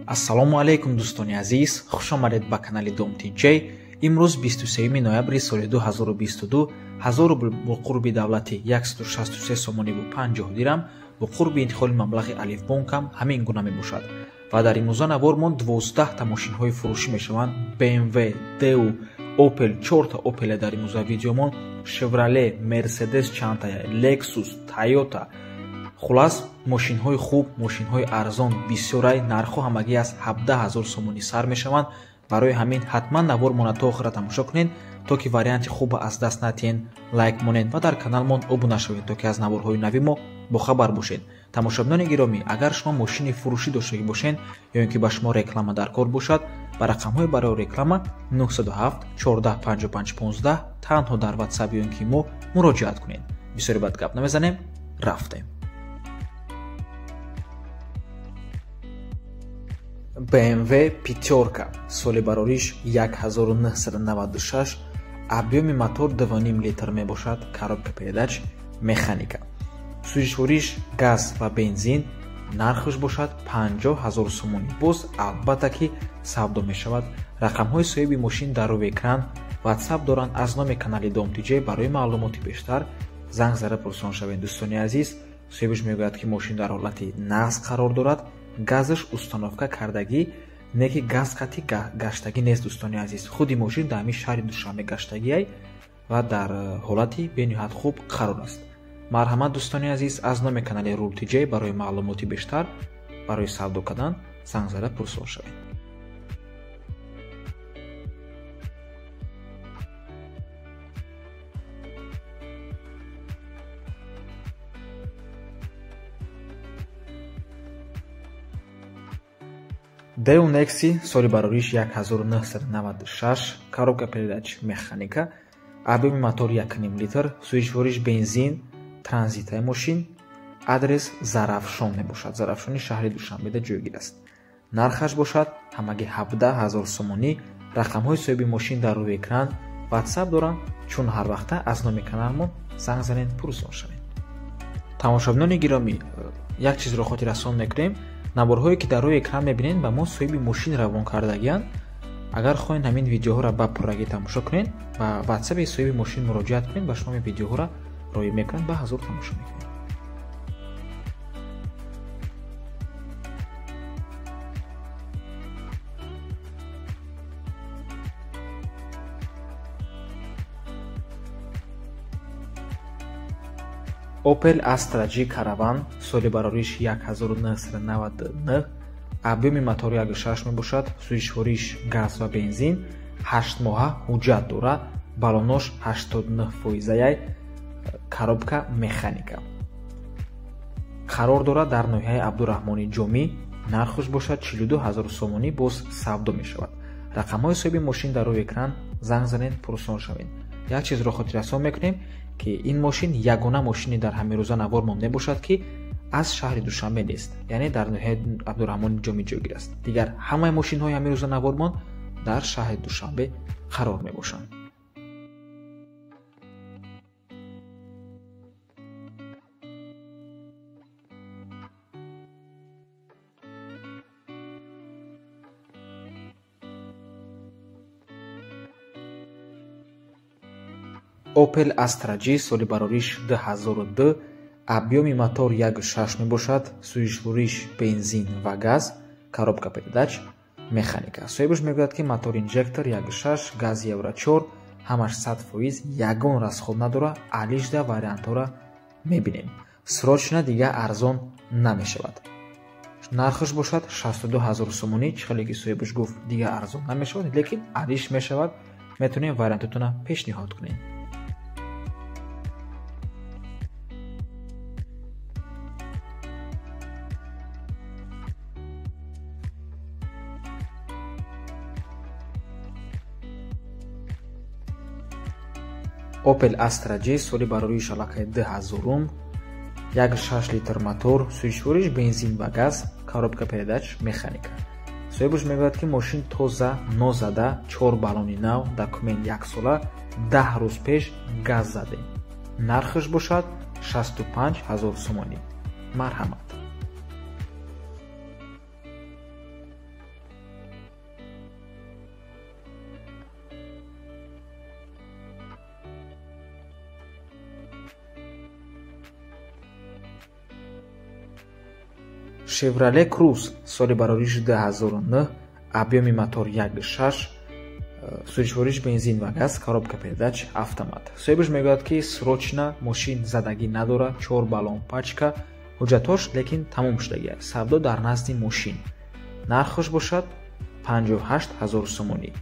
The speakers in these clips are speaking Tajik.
Ассалому алайкум дӯстони азиз, хуш омадед ба канали Дом ТЖ. Имрӯз 23 ноябри соли 2022, 1000 рубл бо қурби давлатӣ 163 сомонӣ ва 50 дирам, бо қурби интиқоли маблағи Алифбонк ҳам ҳамин гуна мебошад. Ва дар имрӯза навормон 12 та мошинҳои фурӯшӣ мешаванд: BMW, Daewoo, Opel, 4 та Opel дар имрӯза видеомон, Chevrolet, Mercedes чандтая, Lexus, Toyota. Хулас, мошинҳои хуб, мошинҳои арзон бисёрай, нархҳо ҳамагӣ аз 17 000 сомонӣ сар мешаванд. Барои ҳамин ҳатман навормона то охира тамошо кунед, то ки варианти хуба аз даст натиҳед, лайк монед ва дар каналмон обуна шавед, то ки аз наворҳои нави мо бохабар бошед. Тамошобинони гиромӣ, агар шумо мошини фурӯшӣ доштагӣ бошед ё ин ки ба шумо реклама дар кор бошад, ба рақамҳои барои реклама 907 14 55 15 танҳо дар WhatsApp ё ин ки мо муроҷиат кунед. Бисёре бад гап намезанем, рафтем. BMW пятёрка, соли барориш 1996, объёми мотор 2,5 литр мебошад, коробка передач механика, сӯзишвориш газ ва бензин, нархаш бошад 50 000 сомонӣ. Боз албатта ки савдо мешавад. Рақамҳои соҳиби мошин дар рӯи экран, WhatsApp доранд. Аз номи канали Дом ТЖ барои маълумоти бештар занг зада пурсон шавед. Дӯстони азиз, соҳибаш мегӯяд, ки мошин дар ҳолати нағз қарор дорад, газаш установка кардагӣ, не ки газ қати гаштагӣ нест. Дӯстони азиз, худи мошин дар ҳамин шаҳри Душанбе гаштагиай ва дар ҳолати бениҳоят хуб қарор аст. Марҳамат, дӯстони азиз, аз номи канали Рул ТЖ барои маълумоти бештар барои савдо кардан занг зада пурсон шавед. Daewoo Nexi, соли барориш 1996, коробка передач механика, объёми мотор 1,5 литр, сӯзишвориш бензин, транзитаи мошин, адрес Зарафшон мебошад. Зарафшони шаҳри Душанбеда ҷойгир аст. Нархаш бошад ҳамагӣ 17 000 сомонӣ. Рақамҳои соҳиби мошин дар рӯи экран, WhatsApp доранд, чун ҳар вақта аз номи каналмон занг занед, пурсон шавед. Тамошобинони гиромӣ, як чизро хотиррасон мекунем: наворҳое ки дар рӯи экран мебинед, ба мо соҳиби мошин равон кардагианд. Агар хоҳед ҳамин видеоҳоро ба пуррагӣ тамошо кунед, ба WhatsApp соҳиби мошин муроҷиат кунед, ба шумо ҳамин видеоҳоро роӣ мекунанд, ба ҳазур тамошо мекунед. Opel Astra G Caravan, соли барориш 1999, объёми мотор 1,6 мебошад, сӯзишвориш газ ва бензин, 8 моҳа ҳуҷҷат дорад, баллонош 89 фоизаяй, коробка механика. Қарор дорад дар ноҳияи Абдураҳмони Ҷомӣ, нархаш бошад 42 000 сомонӣ, боз савдо мешавад. Рақамҳои соҳиби мошин дар рӯи экран, занг занед, пурсон шавед. Як чизро хотиррасон мекунем, ки ин мошин ягона мошини дар ҳамин рӯза навормон мебошад, ки аз шаҳри Душанбе нест, яъне дар ноҳияи Абдураҳмони Ҷомӣ ҷойгир аст. Дигар ҳамаи мошинҳои ҳамин рӯза навормон дар шаҳри Душанбе қарор мебошанд. Opel Astra G, соли барориш 2002, объёми мотор 1,6 мебошад, сӯзишвориш бензин ва газ, коробка передач механика. Соҳибаш мегӯяд, ки мотор инжектор 1,6, газ Евро 4, ҳамаш 100%, ягон расход надорад. Алишда вариантҳоро мебинем. Срочно, дига арзон намешавад. Нархаш бошад 62 000 сомонӣ, чӣ хеле ки соҳибаш гуфт, дига арзон намешавад, лекин алиш мешавад, метавонем вариантотонро пешниҳод кунем. Opel Astra G, соли барориш аллакай 2000-ум, 1,6 литр мотор, сӯзишвориш бензин ва газ, коробка передач механика. Соҳибаш мегӯяд, ки мошин тоза, нозада, 4 баллони нав, документ яксола, 10 рӯз пеш газ задем. Нархаш бошад 65 000 сомонӣ. Марҳамат. Chevrolet Cruze соли барориш 2009, объёми мотор 1.6, сӯзишвориш бензин ва газ, коробка передач автомат. Соҳибаш мегӯяд, ки срочно, мошин задагӣ надорад, 4 баллон пачка, ҳуҷҷатҳош лекин тамом шудагӣ аст. Савдо дар назди мошин. Нархаш бошад 58 ҳазор сомонӣ.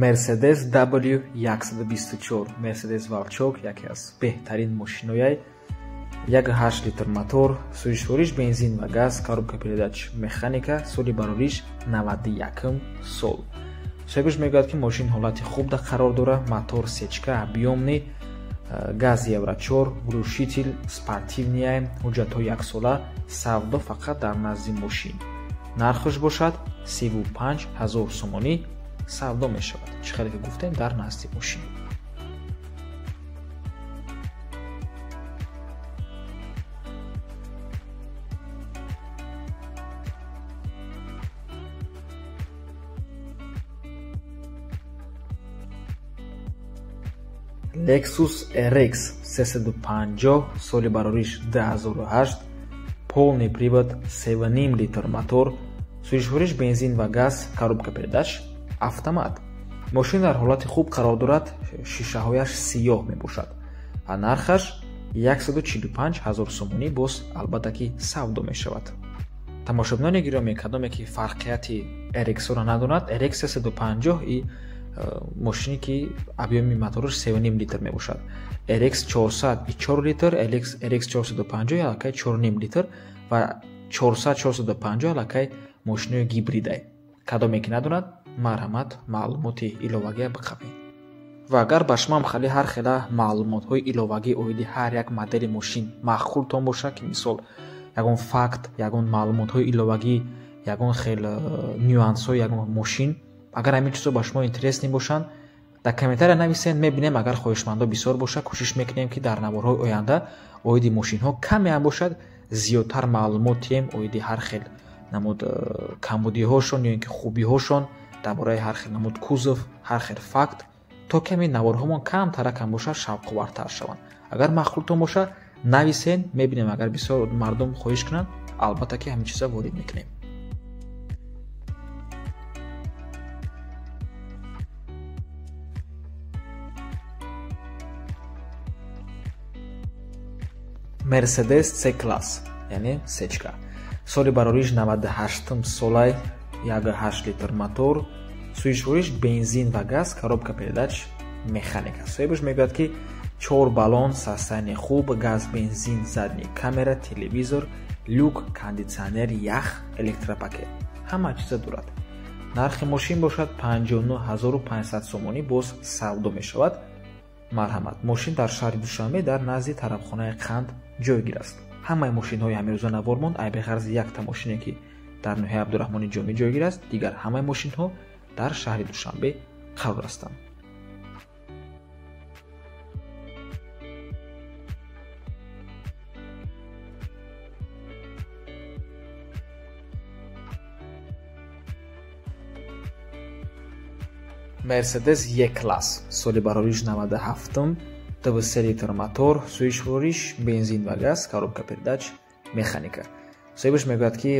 Mercedes W124, Mercedes Волчок, яке аз беҳтарин мошинояй, 1.8 литр мотор, сӯзишвориш бензин ва газ, коробка передач механика, соли барориш 91 сол. Соҳибаш мегӯяд, ки мошин ҳолати хуб да қарор дорад, мотор сечка, объёмный, газ евро 4, глушитель спортивный, ҳуҷҷатҳои яксола, савдо фақат дар назди мошин. Нархаш бошад 35 ҳазор сомонӣ савдо мешавад. Чӣ хеле ки гуфтем, дар назди мошин. Lexus RX 350 соли барориш 2008, полный привод, 7,5 литр мотор, сӯзишвориш бензин ва газ, коробка передач автомат. Мошин дар ҳолати хуб қарор дорад, шишаҳояш сиёҳ мебошад ва нархаш 145 ҳазор сомонӣ боз албатта ки савдо мешавад. Тамошобинони гиромӣ, кадоме ки фарқияти RX-ро надонад, RX 350 и мошине ки объёми мотораш 7,5 литр мебошад. RX 400 и 4 литр, RX 450 аллакай 4,5 литр ва 400 450 аллакай мошинои гибридай. Кадоме ки надонад, марҳамат маълумоти иловагия биқабед. Ва агар ба шумо ҳам хеле ҳар хела маълумотҳои иловагӣ оиди ҳар як модели мошин маъқултон бошад, ки мисол ягон факт, ягон маълумотҳои иловагӣ, ягон хел нюансҳои ягон мошин, агар ҳамин чизҳо ба шумо интересни бошанд, дар комментария нависед, мебинем. Агар хоҳишмандо бисёр бошад, кӯшиш мекунем, ки дар наворҳои оянда оиди мошинҳо каме ҳам бошад зиёдтар маълумот диҳем оиди ҳар хел намуд камбудиҳошон ё ин ки хубиҳошон, дар бораи ҳар хел намуд кузов, ҳар хел факт, то ки ҳамин наворҳомон камтарак ҳам бошад шавқовартар шаванд. Агар маъқултон бошад, нависен, мебинем. Агар бисёр мардум хоҳиш кунанд, албатта ки ҳамин чиза ворид мекунем. Mercedes C-класс, яъне сечка. Соли барориш 98 солай, 1.8 литр мотор, сӯзишвориш бензин ва газ, коробка передач механика. Соҳибаш мегӯяд, ки 4 баллон, состояние хуб, газ, бензин, задний камера, телевизор, люк, кондитсионер, ях, электропакет. Ҳама чиза дорад. Нархи мошин бошад 59500 сомонӣ боз савдо мешавад. Марҳамат, мошин дар шаҳри Душанбе дар назди тарабхонаи Қанд ҷойгир аст. Ҳамаи мошинҳои ҳамирӯза навормон айби ғарзи якта мошине ки дар ноҳияи Абдураҳмони Ҷомӣ ҷойгир аст, дигар ҳамаи мошинҳо дар шаҳри Душанбе қарор ҳастанд. Mercedes E-класс соли барориш 97, 2.3 литр мотор, сӯзишвориш бензин ва газ, коробка передач механика. Соҳибаш мегӯяд, ки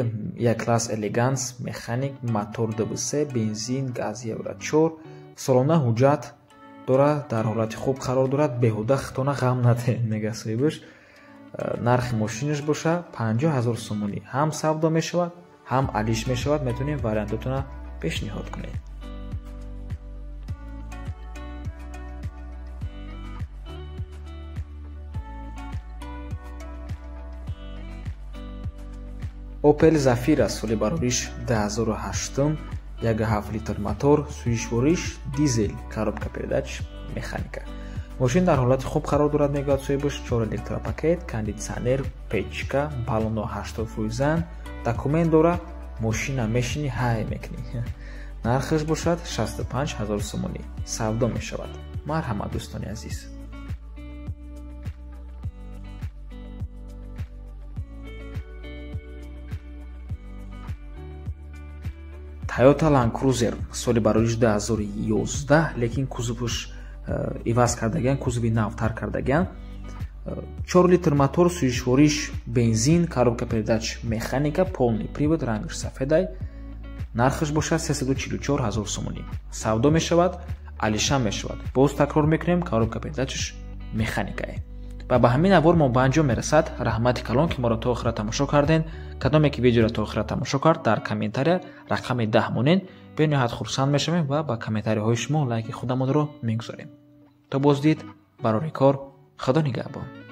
E-класс элеганс, механик, мотор 2.3, бензин, газ евро 4, солона ҳуҷҷат дорад, дар ҳолати хуб қарор дорад, беҳуда хитона ғам надиҳед, мегӯяд соҳибаш. Нархи мошинаш бошад 50 ҳазор сомонӣ. Ҳам савдо мешавад, ҳам алиш мешавад, метавонем вариантотона пешниҳод кунед. Opel Zafira соли барориш 2008, 1.7 литр мотор, сӯзишвориш дизел, коробка передач механика. Мошин дар ҳолати хуб қарор дорад, мегӯяд соҳибаш, 4 электропакет, кондитсионер, печка, баллоно 80%, документ дорад, мошина мешини ҳай мекунӣ. Нархаш бошад 65 ҳазор сомонӣ. Савдо мешавад. Марҳамат, дӯстони азиз. Toyota Land Cruiser соли барои 2011, лекин кузовш иваз кардагиан, кузови навтар кардагиан. 4 литр мотор, сӯзишвориш бензин, коробка передач механика, полный привод, рангаш сафедай. Нархаш бошад 344 ҳазор сомонӣ. Савдо мешавад, алишам мешавад. Боз такрор мекунем, коробка передачаш механикае. Ва ба ҳамин навор мо ба анҷом мерасад. Раҳмати калон, ки моро то охира тамошо карден. Кадоме ки видеоро то охира тамошо кард, дар комментария рақами 10 монен. Бениҳоят хурсанд мешавем ва ба комментарияҳои шумо лайки худамонро мегузорем. То боздид, барори кор, Худо нигаҳбон.